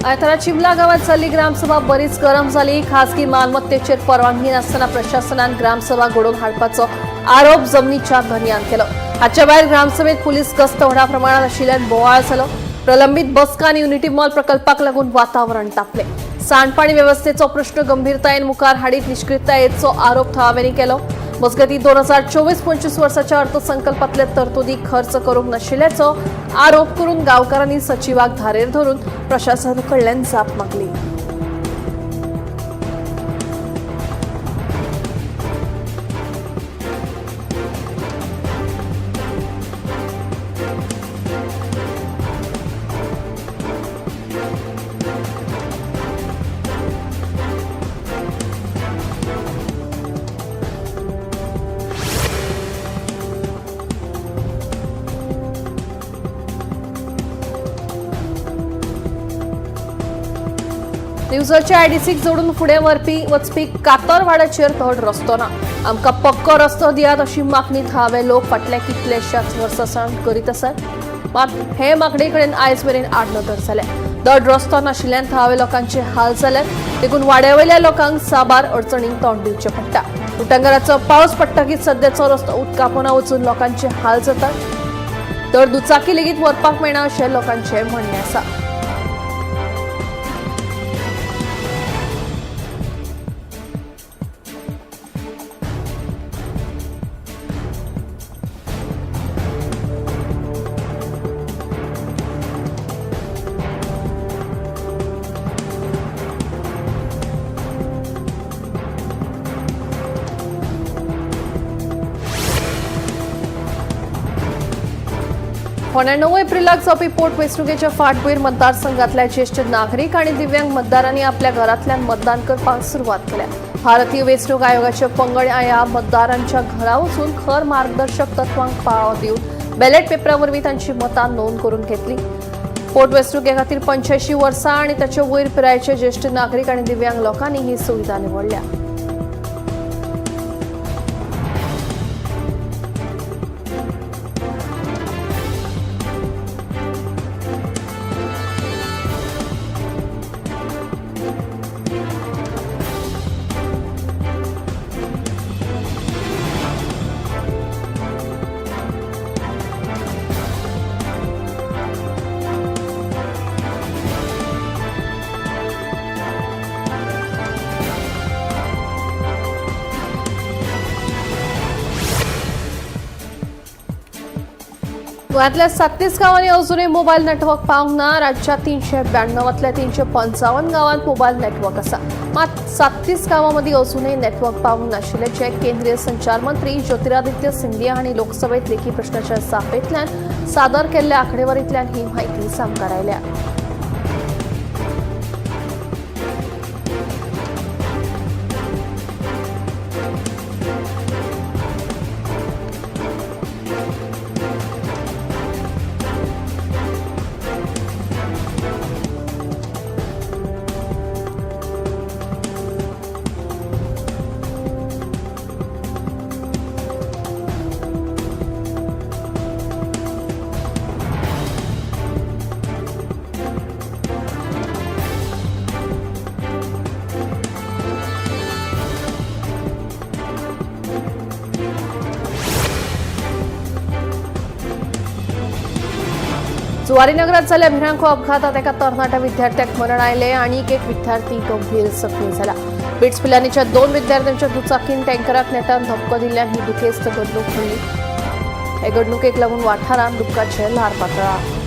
आयतारा चिमला गांवात जाल्ली ग्रामसभा बरीच गरम जाली. खासगी मालमत्तेचेर परवानगी नासतना प्रशासनान ग्रामसभा घडोवन हाडपाचो आरोप जमनीच्या धनयान केलो. हाच्या भायर ग्रामसभेत पुलीस गस्त व्हडा प्रमाणात आशिल्ल्यान बोवाळ जालो. प्रलंबित बसका आनी युनिटी मॉल प्रकल्पाक लागून वातावरण तापलें. सांडपाणी वेवस्थेचो प्रश्न गंभीरतायेन मुखार हाडीत निश्क्रियतायेचो आरोप थळाव्यांनी केलो. मजगतीं 2024-25 वर्साच्या अर्थसंकल्पातले तरतुदी खर्च करूंक नाशिल्ल्याचो आरोप करून गांवकारांनी सचिवाक धारेर धरून प्रशासना कडल्यान जाप मागली. दिवचलच्या आयडीसीक जोडून फुडें व्हरपी वचपी कातरवाड्याचेर धड रस्तो ना. आमकां पक्को रस्तो दियात अशी मागणी थळावे लोक फाटल्या कितल्याशाच वर्सां सावन करीत आसात. मात हे मागणे कडेन आयज मेरेन आडनदर जाल्या. धड रस्तो नाशिल्ल्यान थळावे लोकांचे हाल जाल्यात. देखून वाड्या वयल्या लोकांक साबार अडचणींक तोंड दिवचें पडटा. उटंगाराचो पावस पडटकीच सद्याचो रस्तो उदका पोंदा वचून लोकांचे हाल जातात. तर दुचाकी लेगीत व्हरपाक मेळना अशें लोकांचें म्हणणें आसा. फोंड्या 9 एप्रिलाक जावपी पोटवेंचणुकेच्या फाटभूंयेर मतदारसंघातल्या ज्येश्ठ नागरीक आनी दिव्यांग मतदारांनी आपल्या घरांतल्यान मतदान करपाक सुरवात केल्या. भारतीय वेंचणूक आयोगाचे पंगड ह्या मतदारांच्या घरा वचून खर मार्गदर्शक तत्वांक पाळो दिवन बॅलेट पेपरा वरवीं तांची मतां नोंद करून घेतली. पोटवेंचणुके खातीर 85 वर्सां आनी ताचे वयर पिरायेचे ज्येश्ठ नागरीक आनी दिव्यांग लोकांनी ही सुविधा निवडल्या. गोंयांतल्या 37 गांवांनी अजूनय मोबायल नेटवर्क पावंक ना. राज्यात 392तल्या 355 गांवांत मोबायल नेटवर्क आसा. मात 37 गांवां मदीं अजूनय नेटवर्क पावंक नाशिल्ल्याचें केंद्रीय संचार मंत्री ज्योतिरादित्य सिंधिया हांणी लोकसभेत लेखी प्रश्नाच्या जापेंतल्यान सादर केल्ल्या आंकडेवारींतल्यान ही म्हायती सामकार आयल्या. जुवारीनगरात जाल्ल्या भिरांकूळ अपघातात एका तरणाट्या विद्यार्थ्याक मरण आयलें आनी एक विद्यार्थी गंभीर जखमी जाला. बिट्स पिलानीच्या 2 विद्यार्थ्यांच्या दुचाकीन टँकराक नेटान धपको दिल्ल्यान ही दुखेस्त घडणूक घडली. हे घडणुकेक लागून वाठारांत दुख्खाचें ल्हार पातळ्ळां.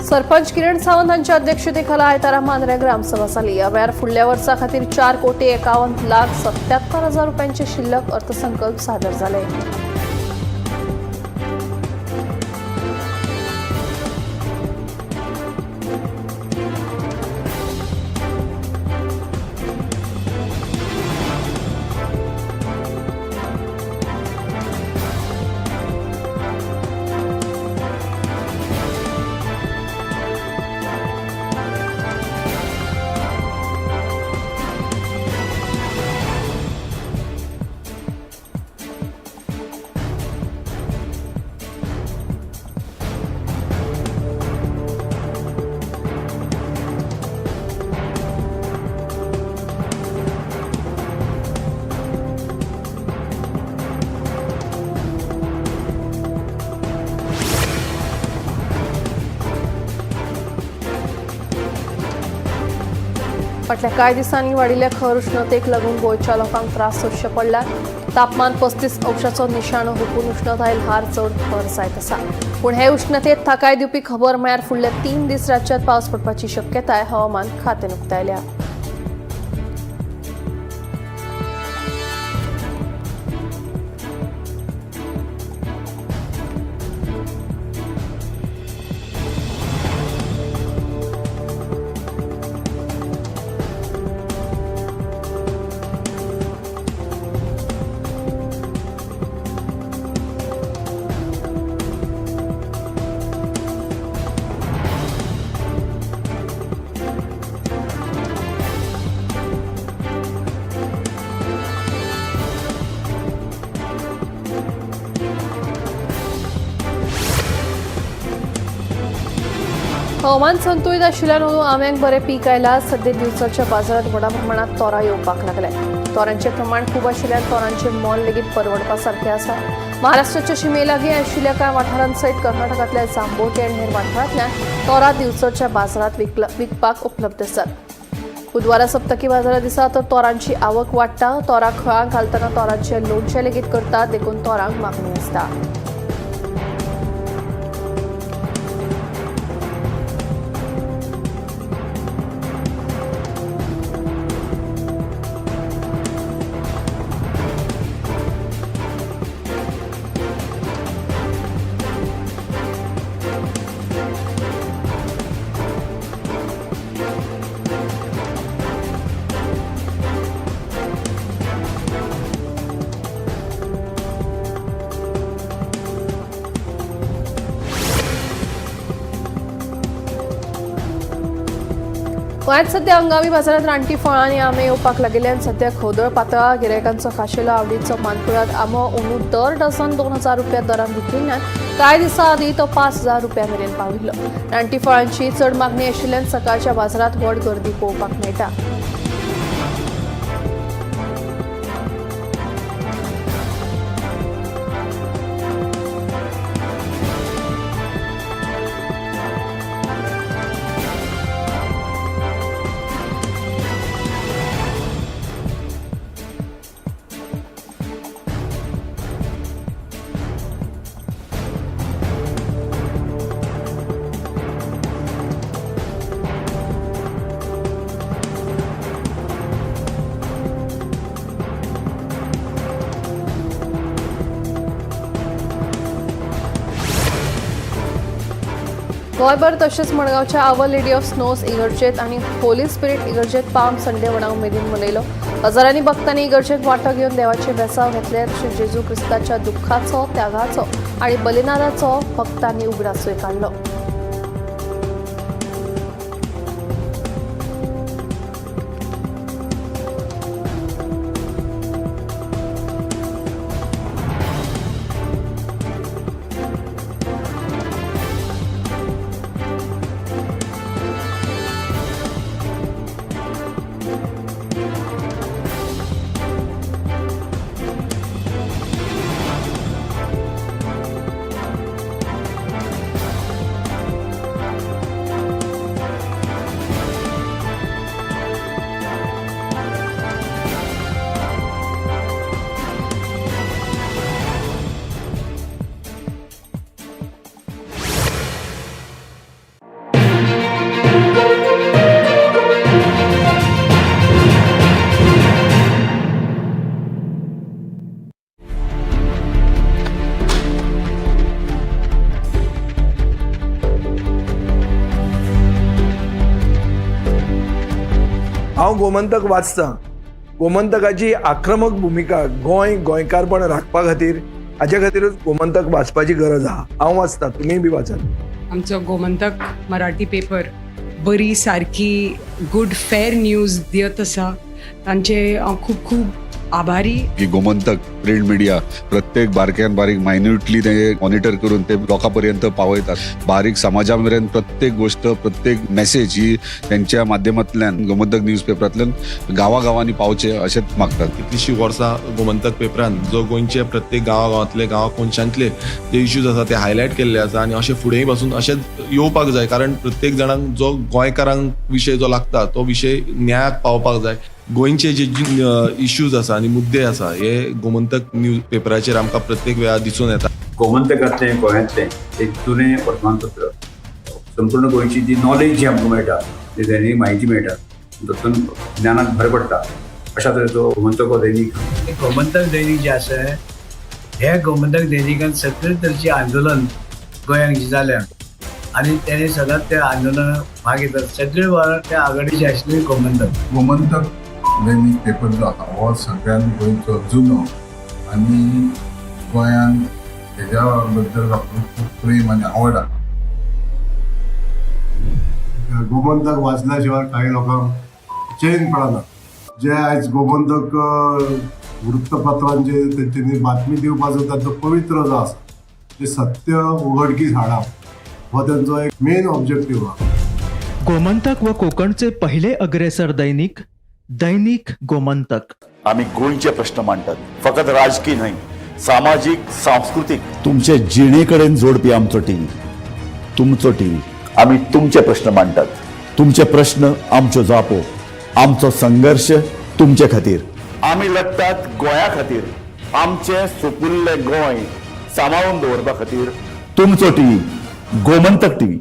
सरपंच किरण सावंत हांच्या अध्यक्षतेखाला आयतारा मांद्र्या ग्रामसभा जाली. ह्या वेळार फुडल्या वर्सा खातीर 4,51,77,000 रुपयांचे शिल्लक अर्थसंकल्प सादर जाले. फाटल्या कांय दिसांनी वाडिल्ल्या खर उश्णतेक लागून गोंयच्या लोकांक त्रास सोंसचे पडल्यात. तापमान 35 अंशाचो निशाणो हुपून उश्णताय ल्हार चड खर जायत आसा. पूण हे उश्णतेत थाकाय दिवपी खबर म्हळ्यार फुडले 3 दीस राज्यात पावस पडपाची शक्यताय हवामान खात्यान उक्तायल्या. हवामान संतुळीत आशिल्ल्यान अंदू आंब्यांक बरें पीक आयलां. सद्या दिवचलच्या बाजारांत व्हडा प्रमाणात तोरां येवपाक लागले. तोरांचें प्रमाण खूब आशिल्ल्यान तोरांचें मोल लेगीत परवडपा सारकें आसा. महाराष्ट्राच्या शिमे लागीं आशिल्ल्या कांय वाठारांसयत कर्नाटकांतल्या जांबोटी आनी हेर वाठारांतल्यान तोरां दिवचलच्या बाजारांत विकपाक उपलब्ध आसात. बुधवारा सप्तकी बाजारा दिसा तर तोरांची आवक वाडटा. तोरां खळां घालतना तोरांचें लोणचें लेगीत करतात, देखून तोरांक मागणी आसता. गोंयांत सद्या हंगामी बाजारांत रानटी फळां आनी आंबे येवपाक लागिल्ल्यान सद्या खवदळ पातळा. गिरायकांचो खाशेलो आवडीचो मानकुराद आंबो अंदू दर डझन 2,000 रुपया दरान विकिल्ल्यान कांय दिसां आदीं तो 5,000 रुपया मेरेन पाविल्लो. रानटी फळांची चड मागणी आशिल्ल्यान सकाळच्या बाजारांत व्हड गर्दी पळोवपाक मेळटा. गोंयभर तशेंच मडगांवच्या our lady of snows इगर्जेत आनी होली स्पिरीट इगर्जेत पाम संडे व्हडा उमेदीन मनयलो. हजारांनी भक्तांनी इगर्जेत वांटो घेवन देवाचे बेसांव घेतले. तशेंच जेजू क्रिस्ताच्या दुख्खाचो, त्यागाचो आनी बलिदानाचो भक्तांनी उगडासूय काडलो. हांव गोमंतक वाचतां. गोमंतकाची आक्रमक भुमिका गोंय गोंयकारपण राखपा खातीर, हाजे खातीरूच गोमंतक वाचपाची गरज आहा. हांव वाचतां, तुमीय बी वाचात. आमचो गोमंतक मराठी पेपर बरी सारकी गुड फेर न्यूज दियत आसा, तांचे हांव खूब खूब आभारी. की गोमंतक प्रिंट मिडिया प्रत्येक बारक्यान बारीक मायन्युटली ते मॉनिटर करून ते लोकां पर्यंत पावयतात. बारीक समाजा मेरेन प्रत्येक गोष्ट, प्रत्येक मेसेज ही त्यांच्या माध्यमांतल्यान गोमंतक न्यूज पेपरांतल्यान गांवागांवांनी पावचे अशेंच मागतात. कितलीशीं वर्सां गोमंतक पेपरान जो गोंयचे प्रत्येक गांवागांवांतले, गांवा कोनशांतले जे इश्यूज आसा ते हायलायट केल्ले आसा आनी अशें फुडेंय पासून अशेंच येवपाक जाय, कारण प्रत्येक जाणांक जो गोंयकारांक विशय जो लागता तो विशय न्यायाक पावपाक जाय. गोंयचे जे इश्यूज आसा आनी मुद्दे आसा हे गोमंतक न्यूज पेपराचेर आमकां प्रत्येक वेळार दिसून येता. गोमंतकांतलें गोंयांतलें एक जुनें वर्तमानपत्र, संपूर्ण गोंयची जी नॉलेज जी आमकां मेळटा, जी दैनीक म्हायती मेळटा, तातूंत ज्ञानाक भर पडटा. अशा तरेचो गोमंतक हो दैनीक. गोमंतक दैनीक जें आसा, हे गोमंतक दैनिकान सगळे तरेचें आंदोलन गोंयांत जें जाल्या आनी तेणे सदांच त्या आंदोलनाक भाग घेतात. सगळे वेळार त्या आघाडीचे आशिल्ले गोमंतक. गोमंतक दैनीक पेपर जो आसा हो सगळ्यान गोंयचो जुनो आनी गोंयान हेज्या बद्दल लोकांक खूब प्रेम आनी आवड आसा. गोमंतक वाचल्या शिवाय काही लोकांक चैन पडना. जे आयज गोमंतक वृत्तपत्रांचे तेंच्यांनी बातमी दिवपाचो तांचो पवित्र जो आसा, जे सत्य उघडकीस हाडप हो तेंचो एक मेन ऑब्जेक्टीव आहा. गोमंतक व कोकणचे पहिले अग्रेसर दैनिक, दैनिक गोमंतक. आमी गोंयचे प्रश्न मांडटात, फकत राजकीय न्हय, सामाजीक, सांस्कृतीक, तुमचे जिणे कडेन जोडपी आमचो टीव्ही, तुमचो टीव्ही. आमी तुमचे प्रश्न मांडटात, तुमचे प्रश्न आमच्यो जापो, आमचो संघर्श तुमचे खातीर. आमी लडटात गोंया खातीर, आमचें सुपुल्लें गोंय सांबाळून दवरपा खातीर. तुमचो टीव्ही, गोमंतक टीव्ही.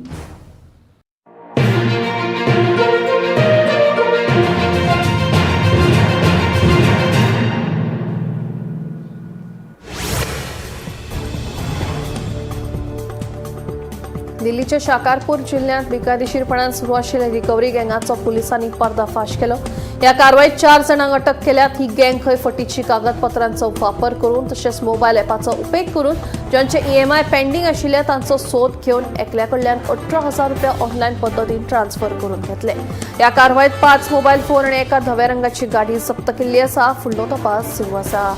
दिल्लीच्या शाकारपूर जिल्ह्यांत बेकायदेशीरपणान सुरू आशिल्ल्या रिकव्हरी गँगाचो पुलिसांनी पर्दाफाश केलो. ह्या कारवायेत 4 जाणांक अटक केल्यात. ही गँग खंय फटीची कागदपत्रांचो वापर करून तशेंच मोबायल ॲपाचो उपेग करून ज्यांचे ईएमआय पेंडींग आशिल्ले तांचो सोद घेवन एकल्या कडल्यान 18,000 रुपया ऑनलायन पद्दतीन ट्रान्सफर करून घेतले. ह्या कारवायेत 5 मोबायल फोन आनी एका धव्या रंगाची गाडी जप्त केल्ली आसा. फुडलो तपास सुरू आसा.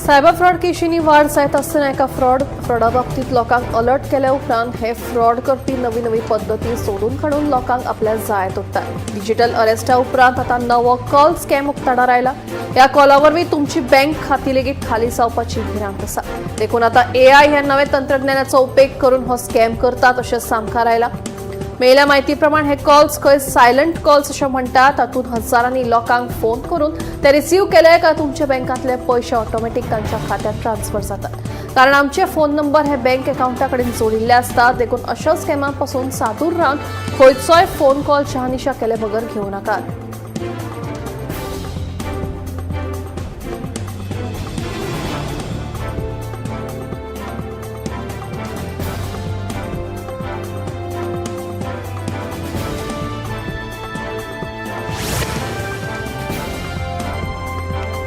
सायबर फ्रॉड केशींनी वाड जायत आसतना एका फ्रॉडा बाबतींत लोकांक अलर्ट केल्या उपरांत हे फ्रॉड करपी नवी नवी पद्दती सोदून काडून लोकांक आपल्या जायत उरतात. डिजिटल अरेस्टा उपरांत आतां नवो कॉल स्कॅम उक्ताडार आयला. ह्या कॉला वरवीं तुमची बँक खाती लेगीत खाली जावपाची भिरांत आसा. देखून आतां एआय ह्या नव्या तंत्रज्ञानाचो उपेग करून हो स्कॅम करतात अशें सामकार आयला. मेळिल्ल्या म्हायती प्रमाण हे कॉल्स खंय सायलंट कॉल्स अशें म्हणटात. तातूंत हजारांनी लोकांक फोन करून ते रिसीव केले काय तुमच्या बँकांतले पयशे ऑटोमॅटीक तांच्या खात्यात ट्रान्सफर जातात. कारण आमचे फोन नंबर हे बँक अकावंटा कडेन जोडिल्ले आसतात. देखून अशा स्कॅमां पासून सादूर रावन खंयचोय फोन कॉल शहानिशा केले बगर घेवं नाकात.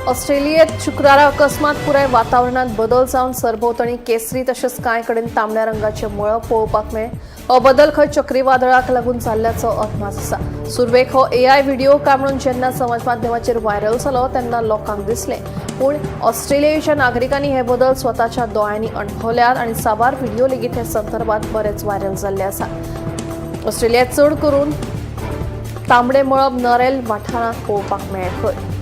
ऑस्ट्रेलियेत शुक्रारा अकस्मात पुराय वातावरणात बदल जावन सरभोंवतणी केसरी तशेंच कांय कडेन तांबड्या रंगाचे मळब पळोवपाक मेळ्ळें. हो बदल खंय चक्रीवादळाक लागून जाल्ल्याचो अदमास आसा. सुरवेक हो एआय व्हिडिओ काय म्हणून जेन्ना समाज माध्यमाचेर व्हायरल जालो तेन्ना लोकांक दिसलें, पूण ऑस्ट्रेलियेच्या नागरिकांनी हे बदल स्वताच्या दोळ्यांनी अणभवल्यात आनी साबार व्हिडिओ लेगीत हे संदर्भात बरेच व्हायरल जाल्ले आसात. ऑस्ट्रेलियात चड करून तांबडे मळब नरेल वाठारांत पळोवपाक मेळ्ळें खंय.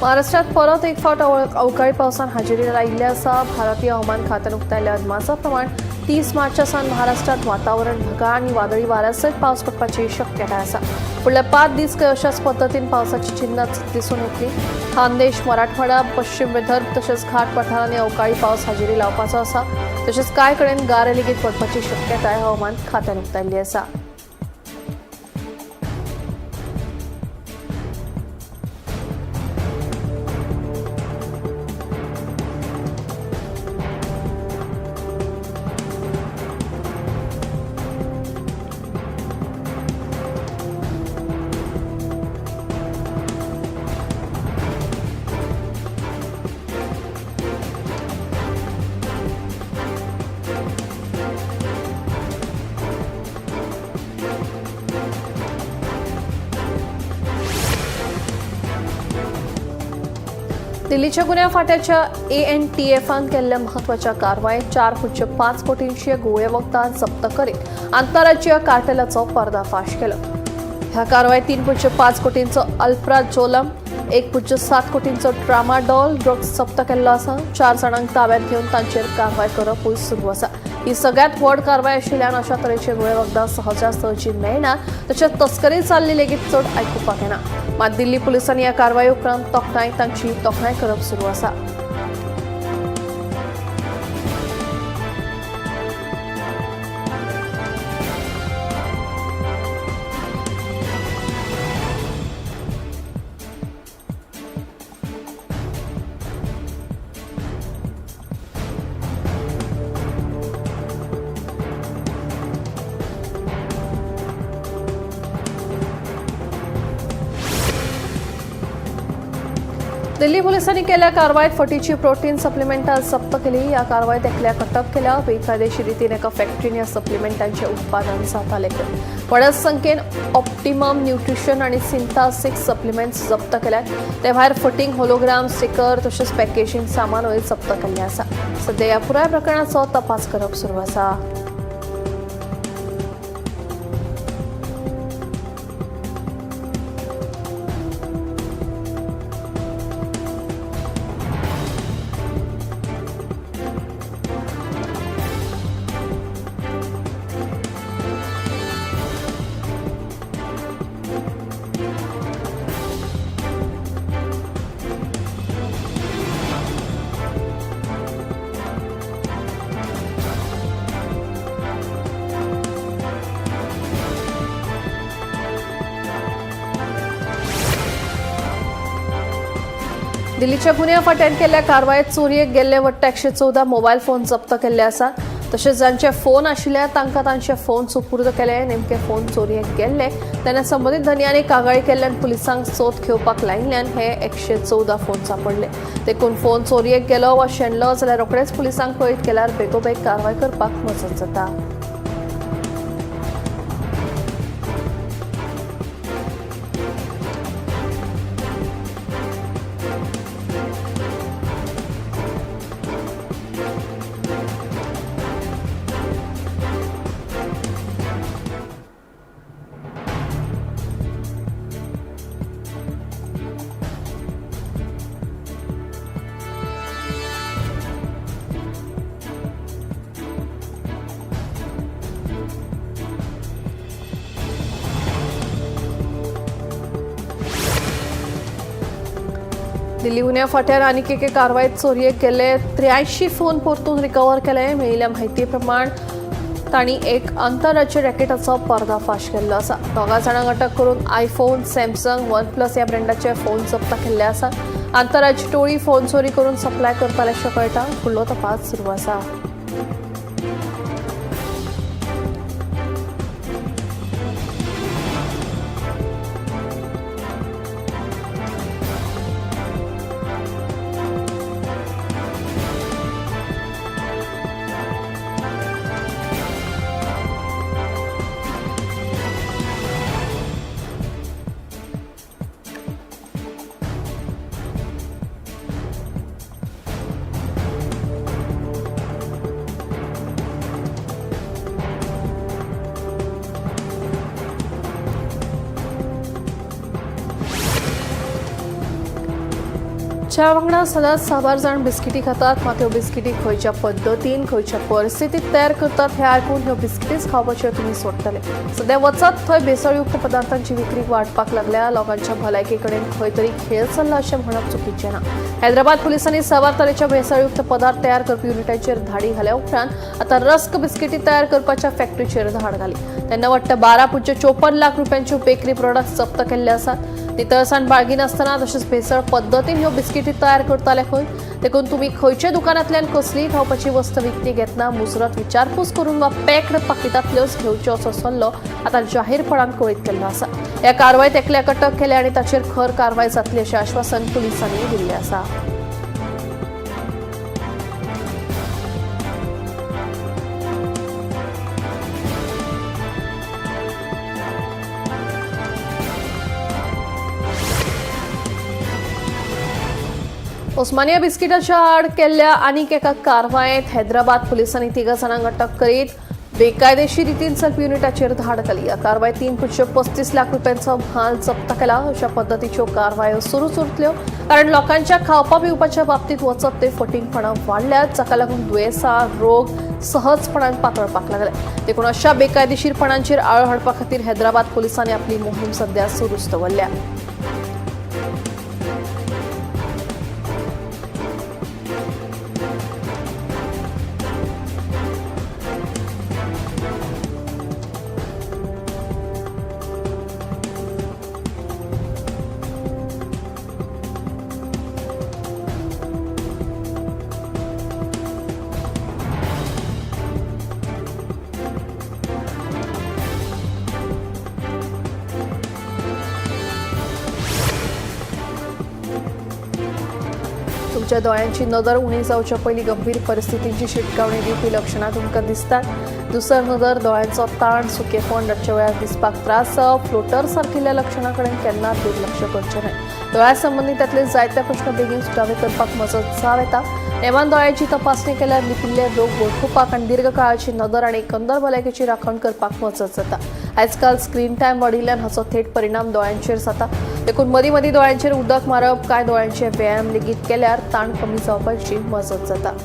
महाराष्ट्रात परत एक फावट अवकाळी पावसान हाजेरी लायिल्ली आसा. भारतीय हवामान खात्यान उक्तायल्ल्या अदमासा प्रमाण 30 मार्चा सावन महाराष्ट्रात वातावरण ढगाळ आनी वादळी वाऱ्या सयत पावस पडपाची शक्यताय आसा. फुडले 5 दीस काय अशाच पद्दतीन पावसाची चिन्हां दिसून येतली. खानदेश, मराठवाडा, पश्चिम विदर्भ तशेंच घाट पठारांनी अवकाळी पावस हाजेरी लावपाचो आसा. तशेंच कांय कडेन गारे लेगीत पडपाची शक्यताय हवामान खात्यान उक्तायल्ली आसा. दिल्लीच्या गुन्यांव फांट्याच्या एएनटीएफान केल्ल्या म्हत्वाच्या कारवायेत 4.5 कोटींची घुंवळे वखदां जप्त करीत आंतरराज्यीय कार्टेलाचो पर्दाफाश केलो. ह्या कारवायेत 3.5 कोटींचो अल्प्राजोलम, 1.7 कोटींचो ट्रामाडॉल ड्रग्स जप्त केल्लो आसा. 4 जाणांक ताब्यात घेवन तांचेर कारवाय करपूय सुरू आसा. ही सगळ्यात व्हड कारवाय आशिल्ल्यान अशा तरेची घुंवळे वखदां सहजासहजी मेळना, तशेंच तस्करी चालली लेगीत चड आयकुपाक येना. मात दिल्ली पुलिसांनी ह्या कारवाये उपरांत तांची तोखणाय करप सुरू आसा. दिल्ली पोलिसांनी केल्या कारवायेत फटीची प्रोटीन सप्लिमेंटां जप्त केली. ह्या कारवायेत एकल्याक अटक केल्या. बेकायदेशीर रितीन एका फॅक्टरीन ह्या सप्लिमेंटांचें उत्पादन जातालें. व्हड संख्येन ऑप्टिमम न्यूट्रिशन आनी सिंथासिक सप्लिमेंट्स जप्त केल्यात. ते भायर फटींग होलोग्राम स्टिकर तशेंच पॅकेजींग सामानूय जप्त केल्लें आसा. सध्या ह्या पुराय प्रकरणाचो तपास करप सुरू आसा. दिल्लीच्या गुन्यांव फांट्यान केल्ल्या कारवायेत चोरयेक गेल्ले वट्ट 114 मोबायल फोन जप्त केल्ले आसात. तशेंच जांचे फोन आशिल्ले तांकां तांचे फोन सुपूर्द केले. नेमके फोन चोरयेक गेल्ले तेन्ना संबंदीत धनयांनी कागाळी केल्ल्यान पुलिसांक सोद घेवपाक लायिल्ल्यान हे 114 फोन सांपडले. देखून फोन चोरयेक गेलो वा शेणलो जाल्यार रोखडेच पुलिसांक कळीत केल्यार बेगोबेग कारवाय करपाक मजत जाता. दिल्ली गुन्यांव फांट्यार आनीक एके कारवायेत चोरयेक गेल्ले 83 फोन परतून रिकवर केले. मेळिल्ल्या म्हायती प्रमाण तांणी एक आंतरराज्य रॅकेटाचो पर्दाफाश केल्लो आसा. 2 जाणांक अटक करून आयफोन, सॅमसंग, वन प्लस ह्या ब्रँडाचे फोन जप्त केल्ले आसात. आंतरराज्य टोळी फोन चोरी करून सप्लाय करताले अशें कळटा. फुडलो तपास सुरू आसा. च्या वांगडा सदांच साबार जाण बिस्किटी खातात, मात ह्यो बिस्किटी खंयच्या पद्दतीन खंयच्या परिस्थितीत तयार करतात हें आयकून ह्यो बिस्किटीच खावपाच्यो तुमी सोडटले. सद्या वचत थंय भेसळयुक्त पदार्थांची विक्री वाडपाक लागल्या. लोकांच्या भलायके कडेन खंय तरी खेळ चल्ला अशें म्हणप चुकीचें ना. हैदराबाद पुलिसांनी साबार तरेच्या भेसळयुक्त पदार्थ तयार करपी युनिटांचेर धाडी घाल्या उपरांत आतां रस्क बिस्किटी तयार करपाच्या फॅक्टरीचेर धाड घाली. तेन्ना वट्ट 12.54 लाख रुपयांच्यो बेकरी प्रोडक्ट्स जप्त केल्ले आसात. नितळसाण बाळगिनासतना तशेंच भेसळ पद्दतीन ह्यो बिस्किटी तयार करताले खंय. देखून तुमी खंयच्या दुकानांतल्यान कसलीय खावपाची वस्त विकती घेतना मुजरत विचारपूस करून वा पॅक्ड पाकिटांतल्योच घेवच्यो असो सल्लो आतां जाहीरपणान कळीत केल्लो आसा. ह्या कारवायेत एकल्याक अटक केल्या आनी ताचेर खर कारवाय जातली अशें आश्वासन पुलिसांनी दिल्लें आसा. उस्मानिया बिस्किटाच्या आड केल्ल्या आनीक एका कारवायेत हैदराबाद पुलिसांनी 3 जाणांक अटक करीत बेकायदेशीर रितीन चलपी युनिटाचेर धाड घाली. ह्या कारवायेत 3.35 लाख रुपयांचो म्हाल जप्त केला. अशा पद्दतीच्यो कारवायो सुरूच उरतल्यो, कारण लोकांच्या खावपा पिवपाच्या बाबतींत वचत ते फटींगपणां वाडल्यात, जाका लागून दुयेंसां रोग सहजपणान पातळपाक लागले. देखून अशा बेकायदेशीरपणांचेर आळो हाडपा खातीर हैदराबाद पुलिसांनी आपली मोहीम सध्या सुरूच दवरल्या. तुमच्या दोळ्यांची नदर उणी जावच्या पयलीं गंभीर परिस्थितींची शिटकावणी दिवपी लक्षणां तुमकां दिसतात. दुसर नदर, दोळ्यांचो ताण, सुकेपण, रातच्या वेळार दिसपाक त्रास जावप, फ्लोटर सारकिल्ल्या लक्षणां कडेन केन्नाच दुर्लक्ष करचें न्हय. दोळ्या संबंदीतांतले जायते प्रश्न बेगीन सुटावे करपाक मजत जावं येता. नेमान दोळ्यांची तपासणी केल्यार लिपिल्ले रोग वळखुपाक आनी दीर्घकाळाची नदर आनी एकंदर भलायकेची राखण करपाक मजत जाता. आजकाल स्क्रीन टायम वाडिल्ल्यान हाचो थेट परिणाम दोळ्यांचेर जाता. देखून मदीं मदीं दोळ्यांचेर उदक मारप, कांय दोळ्यांचे व्यायाम लेगीत केल्यार ताण कमी जावपाची मजत जाता.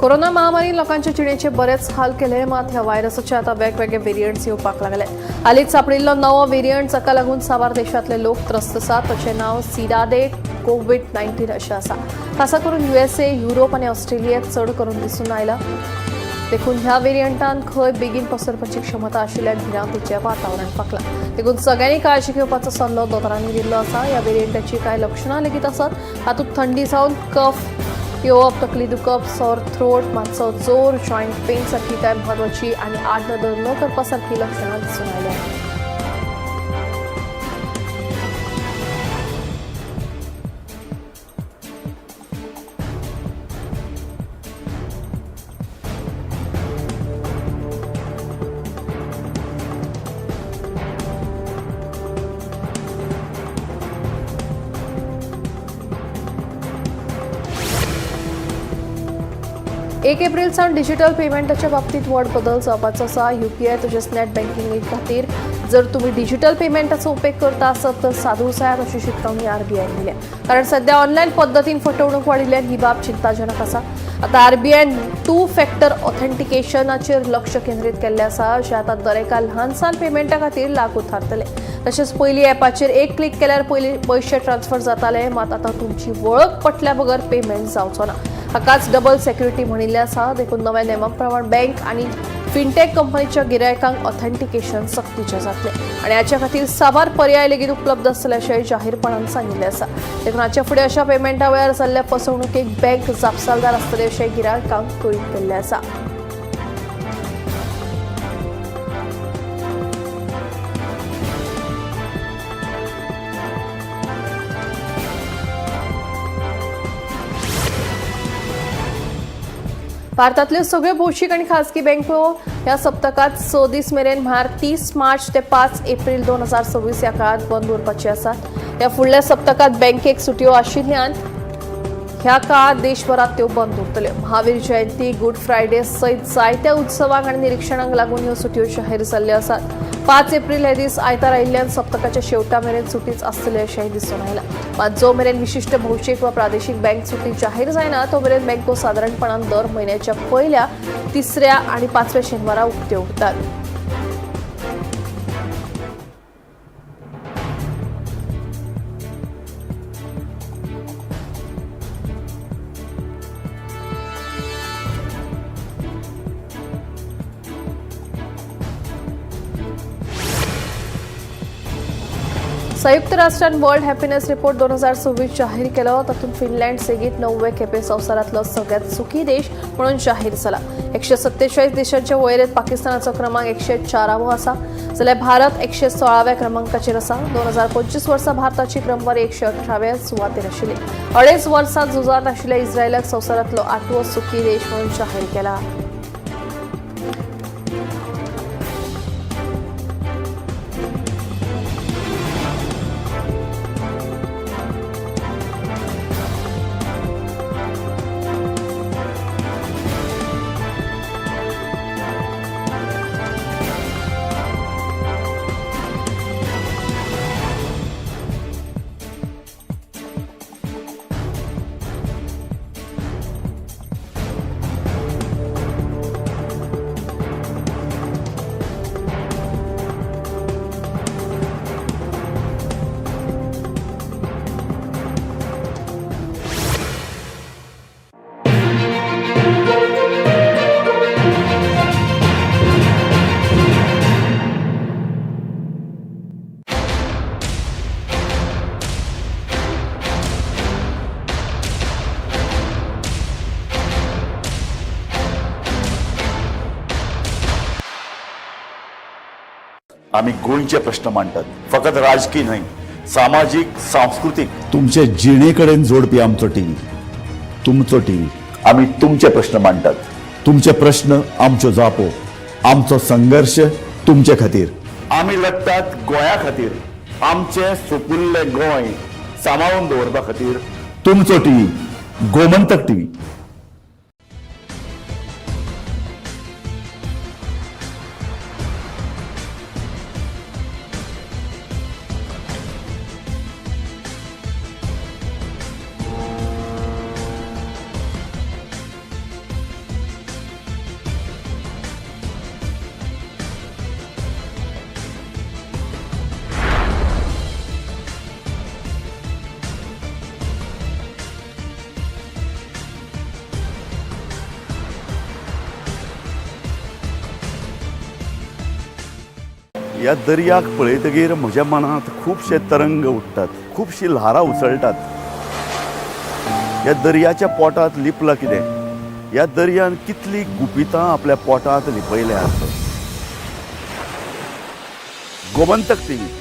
कोरोना महामारीन लोकांचे जिणेचे बरेच हाल केले, मात ह्या व्हायरसाचे आता वेगवेगळे वेरियंट्स येवपाक लागले. हालींच सापडिल्लो नवो वेरियंट जाका लागून साबार देशांतले लोक त्रस्त आसात. ताचें नांव सिरादे कोवीड-19 अशें आसा. खासा करून USA, Europe आनी ऑस्ट्रेलियेंत चड करून दिसून आयला. देखून ह्या वेरियंटान खंय बेगीन पसरपाची क्षमता आशिल्ल्यान भिरांतीचें वातावरण फांकलां. देखून सगळ्यांनी काळजी घेवपाचो सल्लो दोतोरांनी दिल्लो आसा. ह्या वेरियंटाची कांय लक्षणां लेगीत आसात. तातूंत थंडी जावन कफ येवप, तकली दुखप, सोर थ्रोट, मातसो जोर, जॉयंट पेन सारकी कांय म्हत्वाची आनी आडनदर न करपा सारकी लक्षणां दिसून आयल्या. एक एप्रिल सावन डिजिटल पेमेंटाच्या बाबतीत व्हड बदल जावपाचो आसा. UPI तशेंच नेट बँकिंगे खातीर जर तुमी डिजिटल पेमेंटाचो उपेग करता आसत तर सादूर जायात अशी शिटकावणी RBIन दिल्या. कारण सध्या ऑनलायन पद्दतीन फटवणूक वाडिल्ल्यान ही बाब चिंताजनक आसा. आतां RBIन 2 फॅक्टर ऑथेंटिकेशनाचेर लक्ष केंद्रीत केल्लें आसा, अशें आतां दरेका ल्हान सान पेमेंटा खातीर लागू थारतलें. तशेंच पयलीं ॲपाचेर एक क्लिक केल्यार पयलीं पयशे ट्रान्सफर जाताले, मात आतां तुमची वळख पटल्या बगर पेमेंट जावचो ना. हाकाच डबल सेक्युरिटी म्हणिल्लें आसा. देखून नव्या नेमा प्रमाण बँक आनी फिनटेक कंपनीच्या गिरायकांक ऑथेंटिकेशन सक्तीचें जातलें आनी हाच्या खातीर साबार पर्याय लेगीत उपलब्ध आसतले अशें जाहीरपणान सांगिल्लें आसा. देखून हाच्या फुडें अशा पेमेंटा वेळार जाल्ल्या फसवणुकेक बँक जापसालदार आसतले अशें गिरायकांक कळीत केल्लें आसा. भारतातल्यो सगळ्यो भौशीक आनी खासगी बँको ह्या सप्तकात 6 दीस मेरेन म्हळ्यार 30 मार्च ते 5 एप्रिल 2026 ह्या काळात बंद उरपाचे आसात. ह्या फुडल्या सप्तकात बँकेक सुटयो आशिल्ल्यान ह्या काळात देशभरात त्यो बंद उरतल्यो. महावीर जयंती, गुड फ्रायडे सयत जायत्या उत्सवांक आनी निरिक्षणांक लागून ह्यो सुटयो जाहीर जाल्ल्यो आसात. 5 एप्रिल हे दीस आयतार आयिल्ल्यान सप्तकाच्या शेवटा मेरेन सुटीच आसतली अशेंय दिसून आयलां. मात जो मेरेन विशिश्ट भौशीक वा प्रादेशीक बँक सुटी जाहीर जायना तो मेरेन बँको सादारणपणान दर म्हयन्याच्या पयल्या, तिसऱ्या आनी पांचव्या शेनवारा उक्त्यो उरतात. संयुक्त राष्ट्रान वर्ल्ड हॅपीनेस रिपोर्ट 2026 जाहीर केलो. तातूंत फिनलँड सेगीत 9वे खेपे संवसारांतलो सगळ्यात सुखी देश म्हणून जाहीर जाला. 147 देशांच्या वळेरेंत पाकिस्तानाचो क्रमांक 104वो आसा, जाल्यार भारत 116व्या क्रमांकाचेर आसा. 2025 वर्सा भारताची क्रमवारी 118व्या सुवातेर आशिल्ली. 2.5 वर्सां झुजांत आशिल्ल्या इस्रायलाक संवसारांतलो 8वो सुखी देश म्हणून जाहीर केला. आमी गोंयचे प्रश्न मांडटात, फकत राजकी न्हय, सामाजीक, सांस्कृतीक, तुमचे जिणे कडेन जोडपी आमचो टीव्ही, तुमचो टीव्ही. आमी तुमचे प्रश्न मांडटात, तुमचे प्रश्न आमच्यो जापो, आमचो संघर्श तुमचे खातीर. आमी लडटात गोंया खातीर, आमचें सुपुल्लें गोंय सांबाळून दवरपा खातीर. तुमचो टीव्ही, गोमंतक टीव्ही. ह्या दर्याक पळयतगीर म्हज्या मनांत खुबशे तरंग उठ्ठात, खुबशीं ल्हारां उसळटात. ह्या दर्याच्या पोटांत लिपलां कितें? ह्या दर्यान कितलीं गुपितां आपल्या पोटांत लिपयल्यांत? गोमंतक टीव्ही.